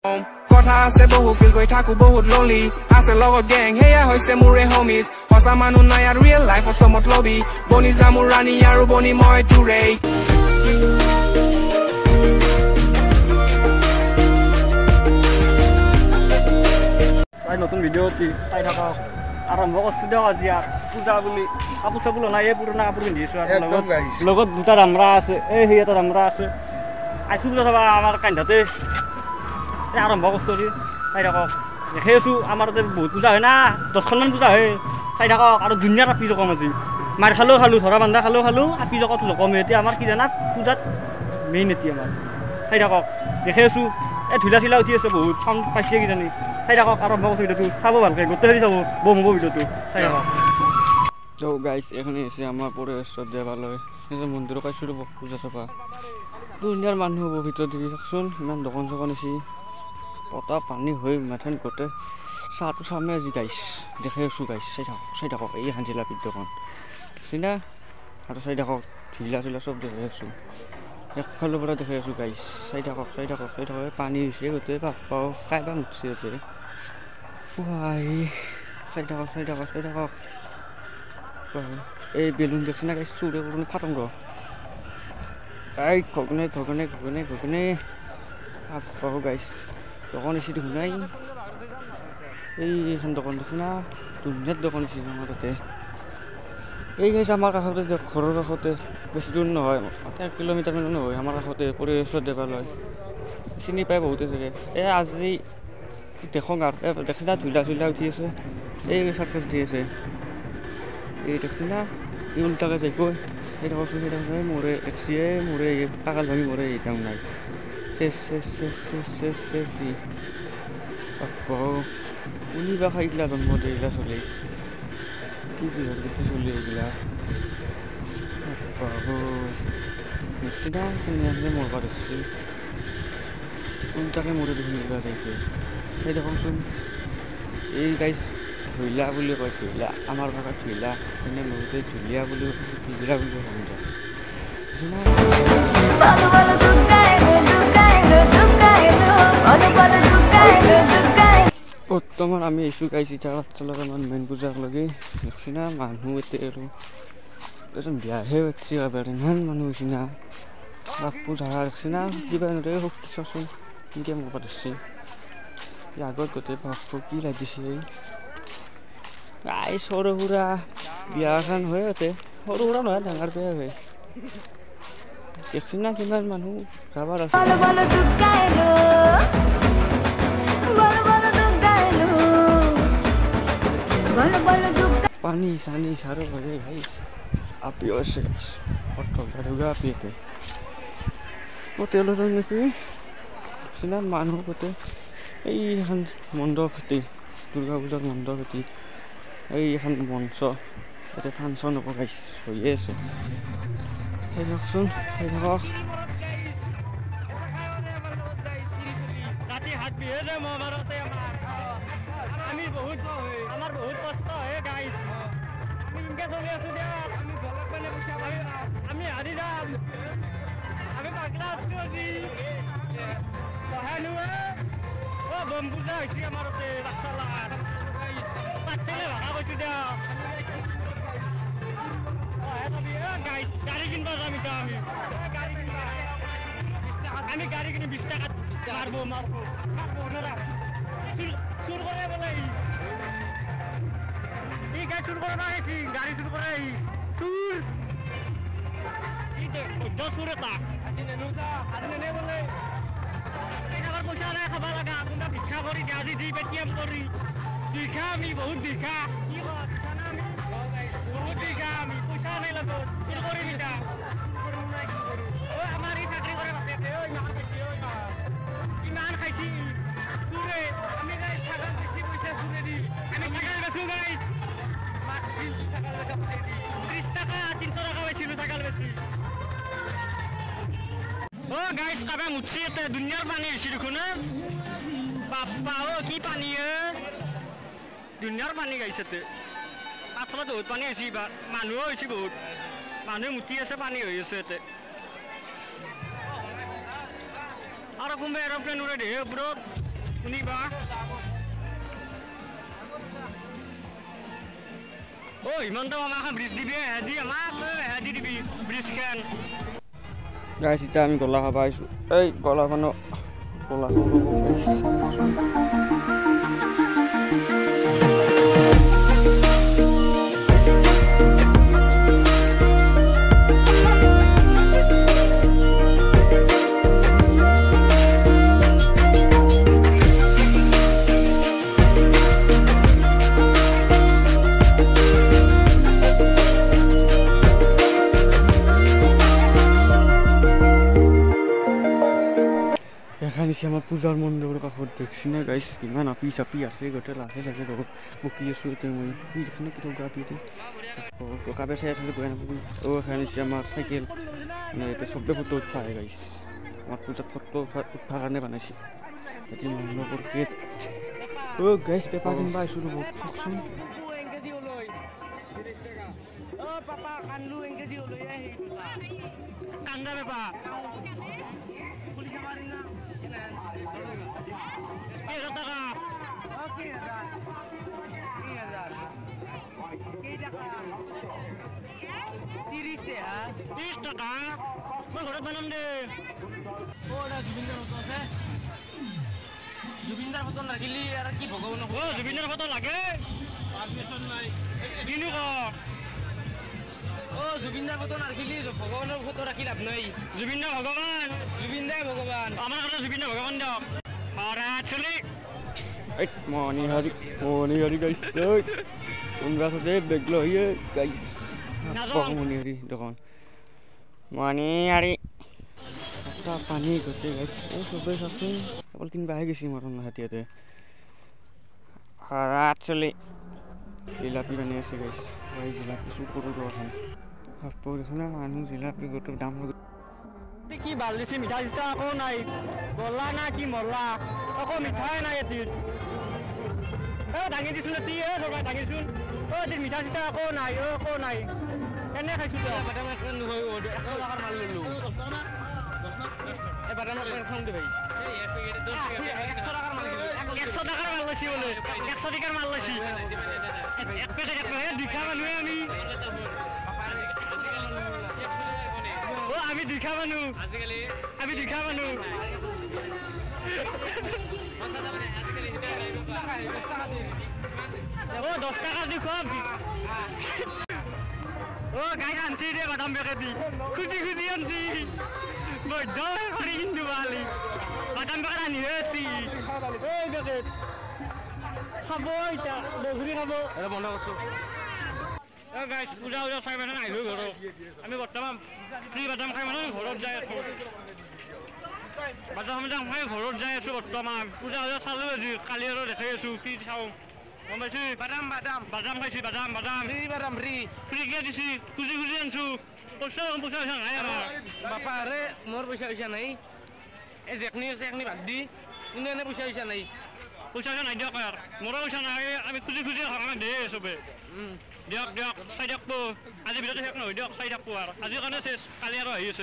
কথা আছে বহু ফিল কৰি থাকো বহুত লনলি আছে লগত গেং সেয়া হৈছে মোৰে হোমিজ সঁচা মানুহ নাই আৰু ৰিয়েল লাইফত চমত লবি বনি যা মোৰ ৰাণী আৰু বনি মই তোৰেই। নতুন ভিডিঅ' চাই থাকক। আৰম্ভ কৰিছোঁ দিয়ক আজি আৰু পূজা বুলি কাপোৰ চাপোৰ নাই, এই পুৰণা কাপোৰ পিন্ধি আছোঁ আৰু লগত দুটা দামৰা আছে, এই সেই এটা দামৰা আছে। আহিছোঁ পূজা চাবা আমাৰ কান্ধাতে এই আৰম্ভ কৰিছোঁ আজি। চাই থাকক, দেখি আছোঁ আমাৰ তাতে বহুত পূজা হয় না, 10খনমান পূজা হয়। চাই থাকক আৰু ধুনীয়া আপি জকম আজি মাৰ খালেও খালোঁ, ধৰা বান্ধা খালেও খালোঁ, আপি জকত জকম এতিয়া আমাৰ কি জানা পূজাত মেইন এতিয়া আমাৰ। চাই থাকক, দেখি আছোঁ এই ধূলা চিলা উঠি আছে বহুত চাউণ্ড পাইছে কিজানি। চাই থাকক, আৰম্ভ কৰিছোঁ ভিডিঅ'টো, চাব ভালকৈ গোটেই চাব, বম হ'ব ভিডিঅ'টো, চাই থাকক। তো গাইছ এইখিনি হৈছে আমাৰ পৰিৱেশ্বৰ দেৱালয়, সেই মন্দিৰত পাইছোঁ ৰ'ব পূজা চাবা। ধুনীয়াৰ মানুহ হ'ব ভিতৰত দেখি চাওকচোন, ইমান দোকান চোকান হৈছে, পতা পানী হৈ মাথেন গোটেই চাহটো চামে আজি গাইছ। দেখি আছোঁ গাইছ, চাই থাকক চাই থাকক। এইখন জিলাপিৰ দোকান চিনা আৰু চাই থাকক, ঢিলা চিলা চব দেখি আছোঁ, একফালৰ পৰা দেখি আছোঁ গাইছ। চাই থাকক চাই থাকক চাই থাকক। পানী হৈছে গোটেই, পাপ পাওঁ কাইবা মুঠছে ইয়াতে। চাই থাকক চাই থাকক চাই থাকক। এই বেলুন দেখছি না গাইছ, চুৰে কৰি ফাটং ৰ। এই ঘগনে ঘগনে ঘগনে ঘগনে পাপ পাওঁ গাইছ। দোকান হৈছে দেখোন নাই, এইখন দোকান দেখোন না, ধুনীয়া দোকান হৈছে আমাৰ তাতে। এই গাইছ আমাৰ কাষতে, ঘৰৰ কাষতে, বেছি দূৰ নহয়, 1 কিলোমিটাৰ মান নহয়, আমাৰ কাষতে পৰিৱেশ্বৰ দেৱালয়। চিনি পায় বহুতে চাগে। এই আজি দেখোঁ আৰু দেখছি না ধূলা চুলা উঠি আছে, এই চাৰ্কাছ দি আছে, এই দেখছি না এই উল্টাকে যাইকৈ। সেই থাকচোন সেই থাকচোন, মৰে দেখছি, এই মৰে কাকাল ভাঙি মৰে, এই দাম নাই। চেচ চেচ চেচ চেচ চেচ চেচ। কোনিবা খাই এইগিলা জন্ম দিয়ে এইগিলা চলি, কি বিহৰ গোটেই চলি এইগিলা। দেখছি না কেনে মৰবা দেখছি, উল্টাকে মৰে দেখোন এইগিলা যাইকৈ। সেই দেখোনচোন এই গাইছ ধৈলা বুলি কয়, ধৈলা আমাৰ ভাষাত ধৈলা, এনে বহুতে ধুলীয়া বুলি ধুলীয়া বুলি কয়। বৰ্তমান আমি আহিছোঁ গাইছ এতিয়া পাঠশালাৰ আমাৰ মেইন পূজাক লাগি। দেখছি না মানুহ এতিয়া আৰু এজন বিয়াহে পাতিছে এবাৰ, ইমান মানুহ হৈছে না বাপু জাগা। দেখছি না কিবা এনেদৰে শক্তি চাচোন কেনেকৈ মৰবা ধৰছি আগত গোটেই বাপু কি লাগিছে। গাইছ সৰু সুৰা বিয়া এখন হয় ইয়াতে, সৰু সুৰা নহয় ডাঙৰ বিয়া হয়। দেখছি না কিমান মানুহ যাবাৰ আছে। পানী চানী চাৰো ভাগে গাইছ, আপিও আছে গাইছ, ঢগা আপি ইয়াতে হোটেলত নেকি। দেখছি না মানুহ গোটেই। এই এখন মণ্ডপ এটি, দুৰ্গা পূজাৰ মণ্ডপ এটি, এই এখন মঞ্চ, ইয়াতে ফাংচন হ'ব গাইছ, হৈয়ে আছে। চাই থাকচোন চাই থাকক। আমাৰ বহুত কষ্ট হয় গাইছ, আমি ইনকে চলি আছোঁ দিয়ক, আমি হাৰি যাম, আমি পাগলা আছোঁ আজি। অ বম পূজা হৈছে আমাৰ তাতে পাঠশালাত, পাঠশালা ভাষা কৈছোঁ দিয়ক। গাইছ গাড়ী কিনিব যাম এতিয়া আমি, গাড়ী কিনিব, আমি গাড়ী কিনি 20 টকাত মাৰব মাৰব চুৰ কৰে বোলে ই গাড়ী চুৰ কৰে না, গাড়ী চুৰ কৰে ই চুৰ, চুৰ এটা আজি বোলে পইচা নাই খাব লগা, কোনোবা ভিক্ষা কৰি আজি দি পেটিএম কৰি দীঘা, আমি বহুত দীঘা, কি কওঁ আমি বহুত দীঘা, আমি পইচা নাই লগত কি কৰিম এতিয়া। আমাৰ এই চাকৰি কৰে বাপেকে, ঐ ইমান খাইছি, ঐ ইমান খাইছি চুৰে, আমি ছাগল বেছি পইচা চুৰে দি, আমি ছাগল বেচো গাইছ, 30 টাকা 300 টাকা পাইছিলোঁ ছাগল বেচি। অ গাইছ কাবাই মুঠছি ইয়াতে, দুনিয়াৰ পানী হৈছে দেখোন, বাপ্পা অ কি পানী এ, দুনিয়াৰ পানী গাইছ ইয়াতে। পাঠশালাত বহুত পানী হৈছে এইবাৰ, মানুহো হৈছে বহুত, মানুহে মুতি আছে, পানী হৈ আছে ইয়াতে। আৰু কোনোবা এৰ'প্লেন উৰাই দিয়ে ওপৰত। শুনিবা অ হিমন্ত মামা এখন ব্ৰিজ দিবি দি আমাক দি দিবি ব্ৰিজখন গাইছ এতিয়া আমি গলা খাব আহিছোঁ এই গলাখনো গলা এখন আমাৰ পূজাৰ মণ্ডপৰ কাষত দেখছি না গাইছ কিমান আপি চাপি আছে গোটেই লাজে লাগে লগত বকি আছোঁ এতিয়া মই দেখছি না কিটো গা পিটি কাপে চাই আছোঁ গৈ নাপাবি অ' এখন হৈছে আমাৰ চাইকেল মানে এতিয়া চবে ফটো উঠা আহে গাইছ আমাৰ পূজাত ফটো উঠাৰ কাৰণে বনাইছে এতিয়া মণ্ডপৰ গেট অ' গাইছ পেপা কিনিব আহিছোঁ ৰ'ব চাওকচোন কান্দা পেপা টাকা মই ঘৰত বনাম দে জুবিনদাৰ ফটো আছে জুবিনদাৰ ফটো নাৰাখিলি আৰু কি ভগৱান অ জুবিনদাৰ ফটো লাগে পাৰমিশ্যন নাই কিনো ক অ জুবিনদাৰ ফটো নাৰাখিলি ভগৱানৰ ফটো ৰাখি লাভ নাই জুবিনদা ভগৱান জুবিনদাই ভগৱান আমাৰ কাৰণে জুবিনদা ভগৱান দিয়ক চলি মণিহাৰী মণিহাৰী গাইছ কোনোবা আছে বেগ লৈ গাইছ মণিহাৰী দোকান মণিহাৰী পানী গোটেই গাইছ অ চবেই চাচোন অকল কিনিব আহি গৈছে মৰম নাহাতি ইয়াতে চলি জিলাপি বানি আছে গাইছ ভাই জিলাপি চুৰ কৰোঁ দোকান দেখোন মানুহ জিলাপি গোটেই দাম কি ভাল দিছে মিঠা চিঠা আকৌ নাই গলা না কি মৰলা আকৌ মিঠাই নাই এটিত অ দাঙি দিছোন এটি অ চৰকাৰে দাঙিচোন অ এটি মিঠা চিঠা আকৌ নাই অ আকৌ নাই এনে খাইছোঁ 100 টকাৰ মাল ল'লো 100 টকাৰ মাল লৈছি বোলে 100 টকাৰ মাল লৈছি এক পেকেট এক পেকেট দুখীয়া মানুহে আমি অ আমি দুখীয়া মানুহ আজিকালি আমি দুখীয়া মানুহ অ 10 টকা দি খুৱাম অ গাই আনছি দে বাদাম পেকেট দি খুজি খুজি আনছি বৈদ্য কৰি কিন্তু বালি বাদাম পেকেট আনিহে আছি এই পেকেট খাব এতিয়া বগৰী খাব বন্ধ কৰছো অ গাইছ পূজা উজা চাই মানে আহিলোঁ ঘৰত আমি বৰ্তমান ফ্ৰী বাদাম খাই মানে ঘৰত যাই আছোঁ বাদাম চাদাম খাই ঘৰত যাই আছোঁ বৰ্তমান পূজা উজা চালোঁ আজি কালি আৰু দেখাই আছোঁ কি চাওঁ গম পাইছি বাদাম বাদাম বাদাম খাইছি বাদাম বাদাম ফ্ৰী বাদাম ফ্ৰী ফ্ৰীকে দিছি খুজি খুজি আনছোঁ পইচা পইচা পইচা নাই আমাৰ বাপা আৰে মোৰ পইচা পইচা নাই এই যেখনি আছে সেইখিনি বাদ দি কিন্তু এনে পইচা পইচা নাই পইচা পইচা নাই দিয়ক আৰু মোৰো পইচা নাই আমি খুজি খুজি আমাক দিয়ে চবে দিয়ক দিয়ক চাই থাকবো আজিৰ ভিতৰতে শেষ নহয় দিয়ক চাই থাকবো আৰু আজিৰ কাৰণে চেচ কালি আৰু আহি আছে।